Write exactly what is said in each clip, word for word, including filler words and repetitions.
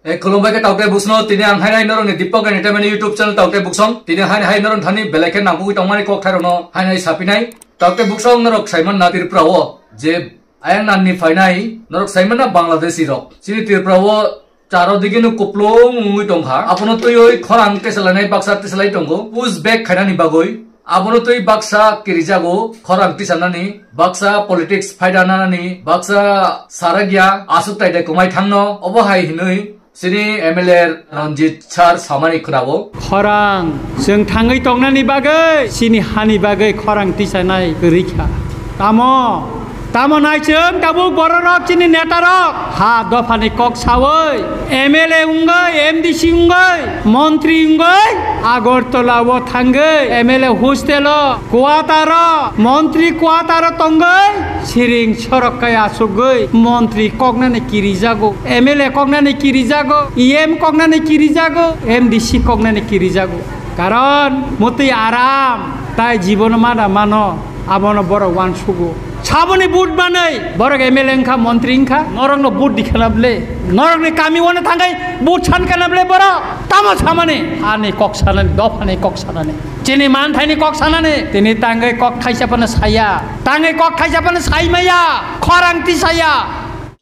Tei khulumbai khe Taukte Buksong no, tini ang hainai norokni Deepak Entertainment YouTube channel Taukte Buksong. Tini hainai hai norok thani belai khe nangkukwi tongmani kokthai rokno hainai sapinai. Taukte Buksong norok saiman na Tripura o je ayang nanni phainai norok saiman na Bangladeshi rok. Chini Tripura o charo digino kuplung wngwi tongkha. Abono twiwi khorang tesalainai baksa tesalai tongo. Push back khainani bagwi. Abono twi baksa kirijago, khorang tisanani, baksa politics phaida nanani, baksa saragya, aswk taidai kwmai thangno, obo hai hinwi chini M L A Ranjit sir samani khwnao. Khorang, chwng thangwi tongnani bagwi, chini hani bagwi khorang tisanai kwrwi kha. Tamo, tamo nai chwng tabuk bororok chini netarok ha dophani kok sawi M L A wngwi, M D C wngwi, montri wngwi Agartala o thangwi M L A hostel o quarter o, montri quarter o tongwi siring sorok kai asugwi montri koknani kirijago, M L A koknani kirijago, E M koknani kirijago, M D C koknani kirijago. Karon mutwi aram tai jibono mana mano. Abono borok uansugo. Saboni vote manwi borok M L A wngkha, montri wngkha, norokno vote dikhana ble, norokni kami uano thangwi vote sankana ble borok. Tamo samani? Ani kok sanani, dophani kok sanani. Chini manthaini kok sanani. Tini tangwi kok thaisa phano saya. Tangwi kok thaisa phano saimaya. Khorang tisaya.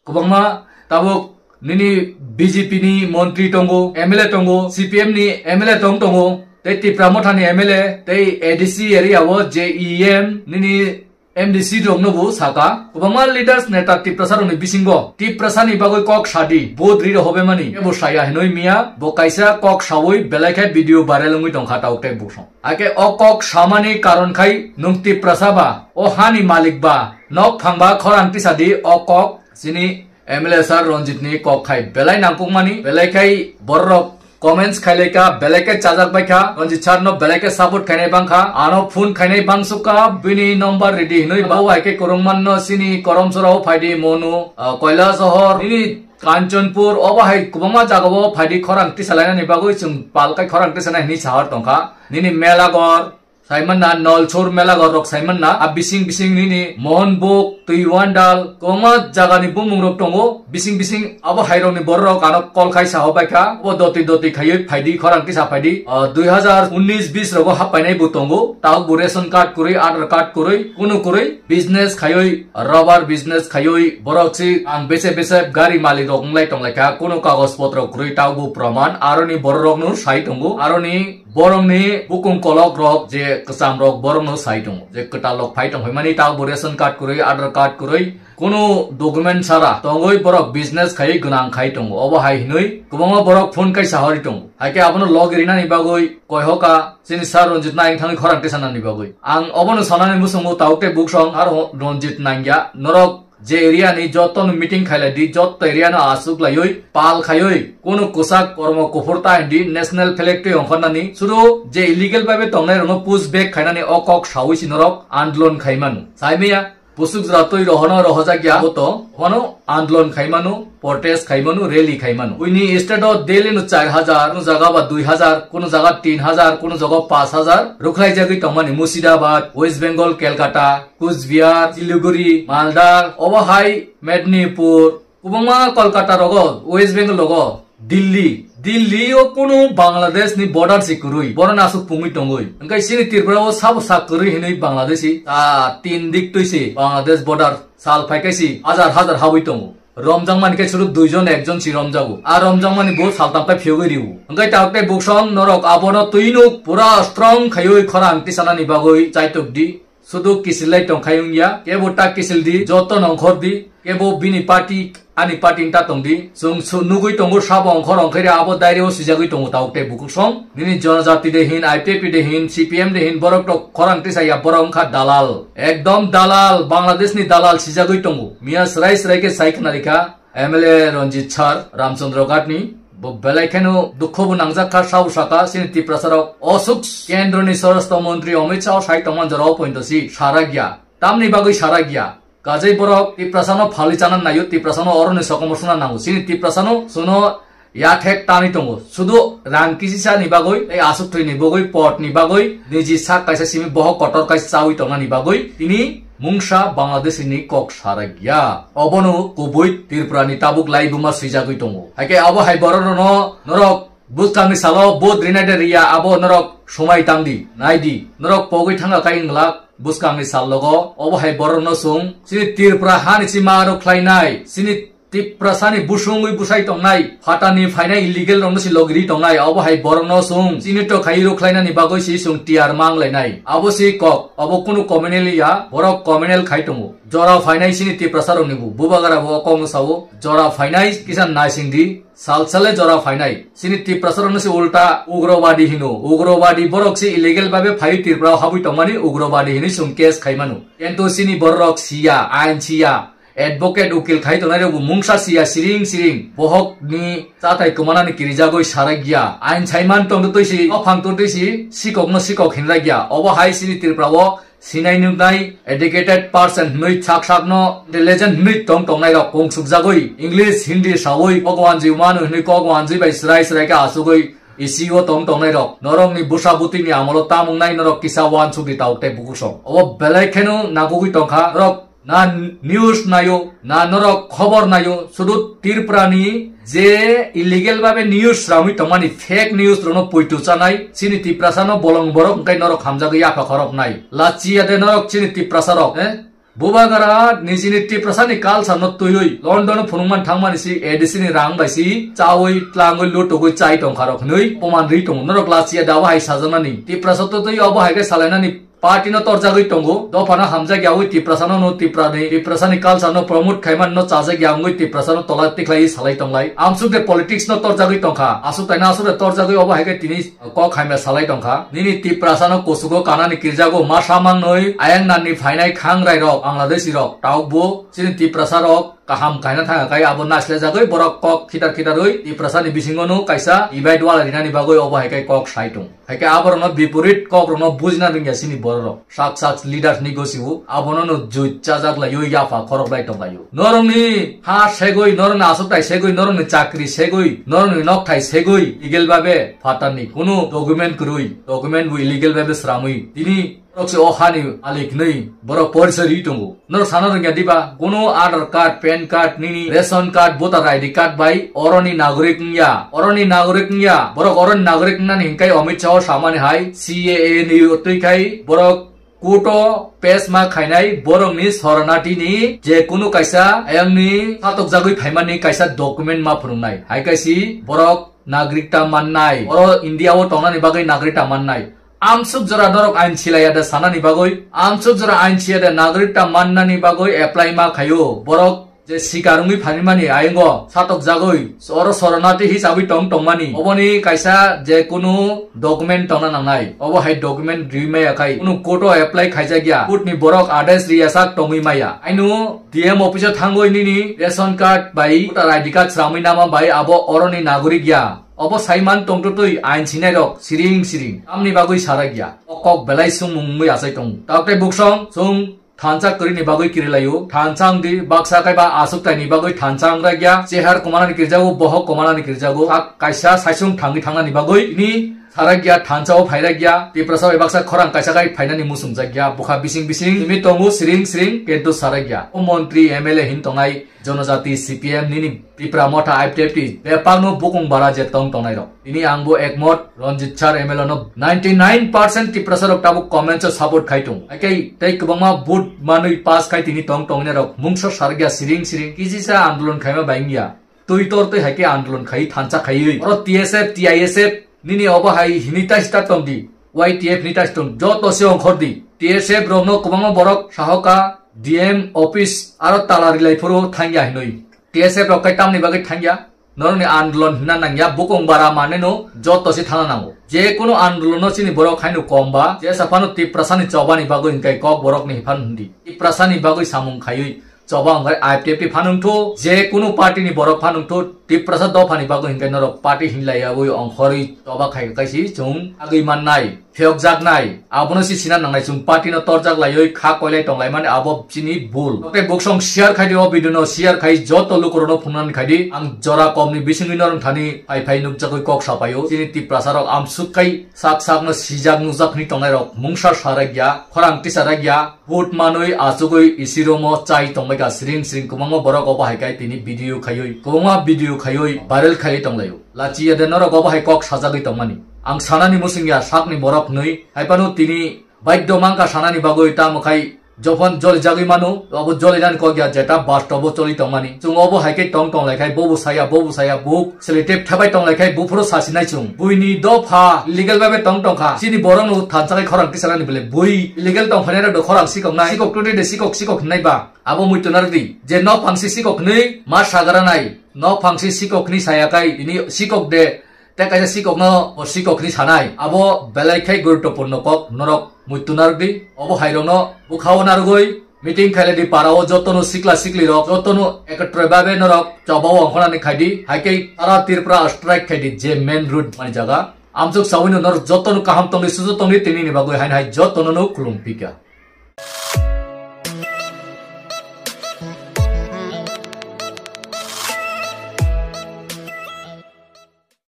Kwbangma tabuk nini B J P ni montri tongo, M L A tongo, C P M ni M L A tong tongo, tei Tipra Motha ni M L A, tei A D C area o je E M, nini M D C rokno bo saka. Kwbangma leaders neta Tiprasa rokni bisingo Tiprasa ni bagwi kok sadi, vote riro hobemani, ebo saya hinoi miya, bo kaisa kok sawi belai khe video viral wngwi tongkha Taukte Buksong. Ake o kok samani karon khai nwng Tiprasa ba, o hani malik ba, nok phang ba khorang tisadi o kok chini M L A sir Ranjit ni kok khai belai nangkukmani, belai khai borok comments khailai kha, belai khe chajak bai kha, Ranjit sir no belai khe support khainai bang kha, ano phone khainai bang suk kha, bini number ready hinoi ba, hai khe kwrwng manno chini Karamchara o phaidi, Monu, ah, Kailasahar, nini Kanchanpur, obo hai kwbangma jaga o phaidi khorang tisalainani bagwi chwng pal khai khorang tisanai hinwi sahar tongkha, nini Melagor, Saimanna Nolchor Melagor rok saimanna, a bising bising nini Mohanbuk, Twiwandal, kwbangma jagani bumung rok tongo, bising bising abo hai rokni borok rok ano call khai saho bai kha, bo doti doti khaiwi phaidi, khorang tisa phaidi, ah, dui hazar unnis bis rogo happainai bo tongo, tabuk bo ration card kwrwi, Aadhaar card kwrwi, kunu kwrwi, business khaiwi, rubber business khaiwi, borok si ang bese bese gari malik rok wnglai tonglai kha, kunu kagoj potro kwrwi, tabuk bo proman, aroni borok rokno sai tongo, aroni Borokni bukung kolok rok je kwcham rok borokno sai tongo je kwtal rok phai tong phaimani, ta bo ration card kwrwi, Aadhaar card kwrwi, kunu document sara tongwi borok business khaiwi gwnang khai tongo. Obo hai hinwi kwbangma borok phone kai sahori tongo. Hai khe abono logi rinani bagwi koihoka chini sir Ranjit Naing thangwi khorang tisanani bagwi. Ang obono sanani muchungo Taukte Buksong ar Ranjit Naingya norok je area ni joto no meeting khailai di, joto area no aswk laiwi pal khaiwi, kunu kwchak kormo kuphur ta hindi national flag twi ongkhornani, sudu je illegal bai bai tongnai rokno push back khainani o kok sawi si norok andolon khai manu. Saimaya, pusuk jora twi rohono rohojak ya, boto hono andolon khai manu, protest khai manu, rally khai manu. Buini state o daily no char hajar, kunu jaga ba dui hajar, kunu jaga tin hajar, kunu jaga panch hajar rukhlai jagwi tongmani Murshidabad, West Bengal, Kolkata, Kuchbihar, Siliguri, Malda, obo hai Medinipur, kwbangma Kolkata rogo, West Bengal rogo, Delhi, Delhi o kunu Bangladesh ni border se kwrwi, borok no aswk pungwi tongwi. Hwnkhe chini Tripura o sabo sak kwrwi hinwi Bangladeshi, ta tin dik twi se Bangladesh border sal phai khe se hajar hajar habwi tongo. Romjakmani khe suru duijon ekjon si romjago. A romjakmani bo saltam khe phiyogwi rio. Hwnkhe Taukte Buksong norok abono twi nuk pura strong khaiwi khorang tisanani bagwi chaitok di. Sudu kisil lai tong khai wngya. Kebo ta kisil di, joto nongkhor di. Kebo bini party, ani party ta tong di. Chwng su-, nugwi tongo sabo ongkhor ongkhe abo diary o swijagwi tongo Taukte Buksong. Nini Jonojati de hin, I P F T de hin, C P M de hin, borok tok khorang tisa ya, borok wngkha dalal. Ekdom dalal, Bangladesh ni dalal swijagwi tongo. Miya srai srai khe sai khna rikha. M L A Ranjit sir, Ramchandra Ghat ni, bo belai kheno dukho bo nangjak kha, sabo saka, chini Tiprasa rok, osuk kendro ni Swarashtra Montri Amit Shah sai tongman jora o pointo si sarak ya. Tamni bagwi sarak ya. Kajai borok Tiprasa no phali chana nayo, Tiprasa no oro ni sokomor suna nango. Chini Tiprasa no suno yathek tani tongo. Sudu rang kisisa ni bagwi, tei asuk thwi ni bagwi, pot ni bagwi, niji sak kaisa simi bohok kotor kaisa chawi tongna ni bagwi, tini mungsa Bangladeshi ni kok sarak ya. Obono kubui Tripura ni tabuk laibuma swijagwi tongo. Haikhe abo hai borok rokno norok bwskangni salo vote rinai de riya, abo norok swmai tangdi, naidi. Norok pogwi thangkha kaiwng glak bwskangni sal logo. Obo hai borok no chwng chini Tripura hani sima aro khlainai, chini Tiprasani busungwi bwsai tongnai, phatani phainai illegal rokno si logiri tongnai, obo hai borokno chwng chini to khai rwkhlainani bagwi si chwng tiyar manglainai. Abo si kok, obo kunu communal ya, borok communal khai tongo. Jora phainai chini Tiprasa rokni bo, bubagra bo o kokno sao, jora phainai kisa naisingdi, sal sale jora phainai. Chini Tiprasa rokno si ulta ugrobadi hino, ugrobadi borok si illegal babe phai Tripura habwi tongmani ugrobadi hinwi chwng case khaimano. Kintu chini borok siya, ain siya, advocate, ukil khai tongnai rok bo mungsa siya siring siring. Bohok ni chatai kwmanani kirijagoi sarak ya. Ain saiman tongtwi si, ophang tongtwi si, sikok no sikok hinrak ya. Obo hai chini Tripura o sinai nuknai educated person hinwi sak sak no intelligent hinwi tong tongnai rok kung sukjagoi English, Hindi sawi kok wanjwi mano hinwi kok wanjwi bai srai srai khe asugoi isi o tong tongnai rok. Norok ni bwsa bwtwi ni amolo tamung nai norok kisa wansuk di tauk tei bukusong. Obo belai kheno nangkukwi tongkha. Norok na news naio, na norok khobor naio, sudu Tripura ni je illegal babe news ramwi tongmani, fake news rokno poito chanai, chini Tiprasa no bolong borok hwnkhe norok hamjagwi yapha khorok nai. Lachiya de norok chini Tiprasa rok, eh? Bubagra nijini Tiprasa ni culture no twiwi London o phunukman thangmani si A D C ni rang bai si chawi tlangwi lutugwi chai tongkha rok hinwi poman ri tongo. Norok lachiya de abo hai sajaknani. Tiprasa to twi obo hai khe salainani party no torjagwi tongo. Dophano hamjak yawi Tiprasano no Tiprani, Tiprasani culture no promote khaiman no chajak ya wngwi Tiprasano tola tikhlai salai tonglai. Amsuk de politics no torjagwi tongkha. Asuk taina asuk de torjagwi obo hai khe tini kok hamya salai tongkha. Nini Tiprasano kusugo kanani kirjago masa mangnoi ayang nanni phainai khangrai rok, Bangladeshi rok, taukbo chini Tiprasa rok kaham kaina thangkha kai abo naisle jagwi borok kok khitar khitarwi Tiprasani bisingo no kaisa divide wala rinani bagwi obo hai khe kok sai tong. Haikhe aborokno biporit kokrokno bujina rwngya chini bororok. Sak sak leaders ni gosibo abono no juit chajak laiyo, yapha khorok lai tong laio. Norokni ha segwi, norokni aswktai segwi, norokni chakri segwi, norokni nokthai segwi, illegal babe phatarni kunu document kwrwi, document bo illegal babe sramwi. Tini borok se o hani malik hinwi borok porisoi rwi tongo. Norok sana rwngya diba? Kono Aadhaar card, pan card, nini ration card, voter I D card bai oroni nagorik wngya. Oroni nagorik wngya. Borok oroni nagorik wngnani hinkai Amit Shah o samani hai C A A ni twi khai borok court o pes ma khainai borokni soronati ni je kunu kaisa ayangni satokjagwi phaimani kaisa document ma phwrwngnai. Hai kaisi borok nagrikta mannai. Oro India o tongnani bagwi nagrikta mannai. Amsuk jora norok ain silaiya de sanani bagwi, amsuk jora ain siya de nagrikta mannani bagwi apply ma khaio. Borok je sikar wngwi phaimani ayongo satok jagwi oro soronati hisabwi tong tongmani. Oboni kaisa je kunu document tongna nangnai. Obo hai document rwi maya khai kunu court o apply khaijak ya. Court ni borok ades riya sak tongwi maya. Aino D M office o thangwi nini ration card bai voter I D card sramwi nama bai abo oroni nagorik ya. Obo saiman tongtwtwi ain sinai rok siring siring tamni bagwi sarak ya. O kok belai sumung wngwi achai tongo. Tabuk tei buksong chwng thansa kwrwini bagwi kirilaio. Thansa wngdi baksa kaiba aswk taini bagwi thansa wngrak ya. Chehar kumanani kirjago, bohok kumanani kirjago. Sak kaisa saisung thangwi thangnani bagwi tini sarak ya, thansa o phairak ya. Tiprasa bai baksa khorang kaisa kai phainani muchungjak ya. Bukha bising bising simi tongo siring siring, kintu sarak ya. O montri M L A hin tongnai. Jonojati C P M nini Tipra Motha I P F T bebakno bukung bara je tong tongnai rok. Tini ang bo ekmot Ranjit sir M L A no ninety nine percent Tiprasa rok tabuk comments o support khai tongo. Haikhe tei kwbangma vote manwi pass khai tini tong tongnai rok mungsa sargya siring siring kisisa andolon khaima bai wngya. Twi tor twi haikhe andolon khai thansa khaiwi. Oro T S F, T I S F nini obo hai hini ta sita tongdi. Y T F ni ta sitong joto se ongkhor di. T S F rokno kwbangma borok sahoka D M office aro tala rilai phuru thangya hinwi. T S F rok kai tamni bagwi thangya? Norokni andolon hina nangya, bukung bara maneno joto se thana nango. Je kunu andolon no chini borok haino kom ba, jesa phano Tiprasani chobani bagwi hingkai kok borokni hiphan hundi. Tiprasani bagwi samung khaiwi choba hingkai I P F T phanungthu, je kunu party ni borok phanungthu, Tiprasa dophani bagwi hinkhe norok party hinlaiyawi ongkhorwi choba khai kaisi chwng agwi mannai, phiyokjaknai, abono si sina nangnai chwng party no torjak laiwi kha koilai tonglaimani abo chini bul. Tei buksong share khaidi o video no, share khai joto lukurokno phunuknani khaidi. Ang jora komni bisingwi norok thani phai phai nukjagwi kok sapaio. Chini Tiprasa rok amsuk kai sak sakno sijak nukjak hwnwi tongnairok mungsa sarakya, khorang tisaraikya, vote manwi achugwi isiromo chai tongbaikha siring siring kwbangma borok obo hai khe tini video khaiwi, kwbangma video khaiwi viral khaiwi tonglaio. Lachiya de norok obo hai kok sajagwi tongmani. Ang sanani musingya sakni borok hwnwi, haiphano tini baidyo mankha sanani bagwi, tamo khai jophon jolijagwi mano, obo jolinani kok ya, jeta bastobo choli tongmani. Chwng obo hai khe tong tong lai khai, bobo saya, bobo saya, buk selective thebai tong lai khai, buphuru sasinai chwng. Buini dopha illegal bhabe tong tong kha. Chini borokno thansa khai khorang tisanani bole. Bui illegal tong phainai rok do khorang sikok nai. Sikok twi de sikok, sikok hinai ba. Abo muitu narwk di. Je nok phangsi sikok hinwi ma sagara nai. Nok phangsi sikok hinwi saya khai, ini sikok de. Tei kaisa sikokno bo sikok hinwi sanai. Abo belai khai guruttopurno kok, norok muitu narwk di. Obo hairokno bwkhao narwgwi meeting khailai di, parao jotono sikla siklirok, jotono ekotro babe norok chobao ongkhornani khai di. Hai khe sara Tripura strike khai di, je main road mani jaga. Amsuk sawino norok jotono kaham tongdi, susu tongdi, tinini bagwi haino hai jotono no khulum pika.